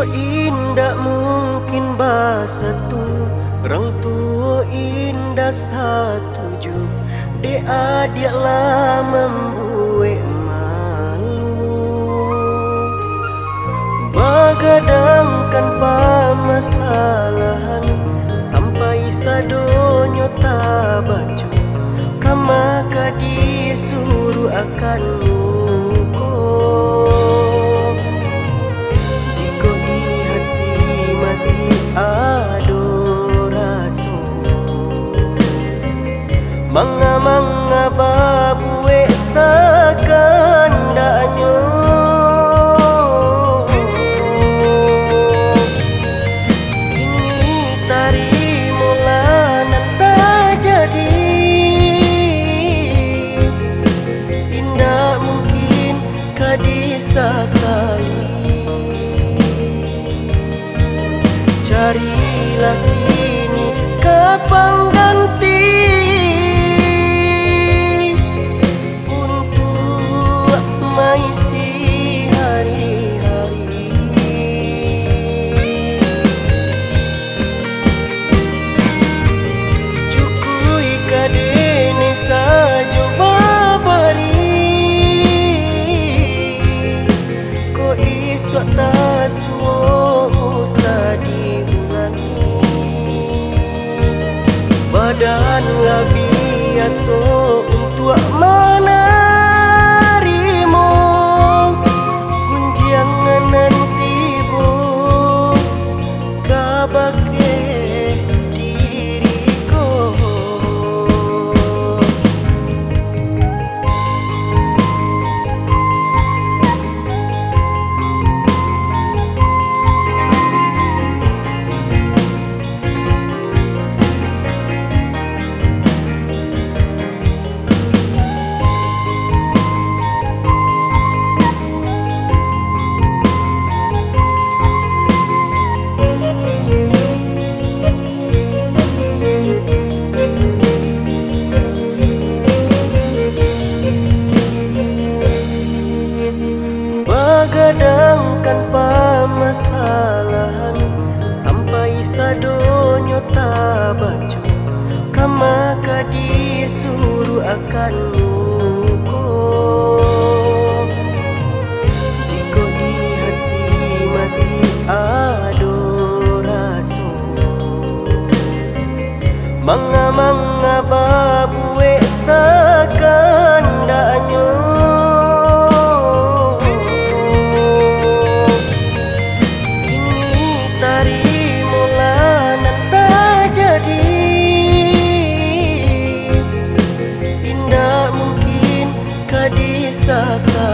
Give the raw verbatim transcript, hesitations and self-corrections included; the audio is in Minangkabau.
Indak mungkin basatu, rang tuo indak satuju, dek adiak lah mambuek malu. Bagadangkan pamasalahan, sampai sadonyo tabaco, kama ka disuruahkan muko. Jikok di hati masih ado raso, manga-manga babuek sakandaknyo. Kini tarimolah nan tajadi, indak mungkin ka disasali. Carilah kini ka pangganti untuak maisi hari-hari. Cukuik ka dene sajo babari, kok isuak tasuo usah diulangi. Badan lah biaso untuak manarimo gunjiang nan tibo kabake diri ko. Bagadangkan pamasalahan, sampai sadonyo tabaco, kama ka disuruahkan muko. Jikok di hati masih ado raso, manga-manga babuek sakandaknyo. Kini tarimolah nan tajadi, indak mungkin ka disasali.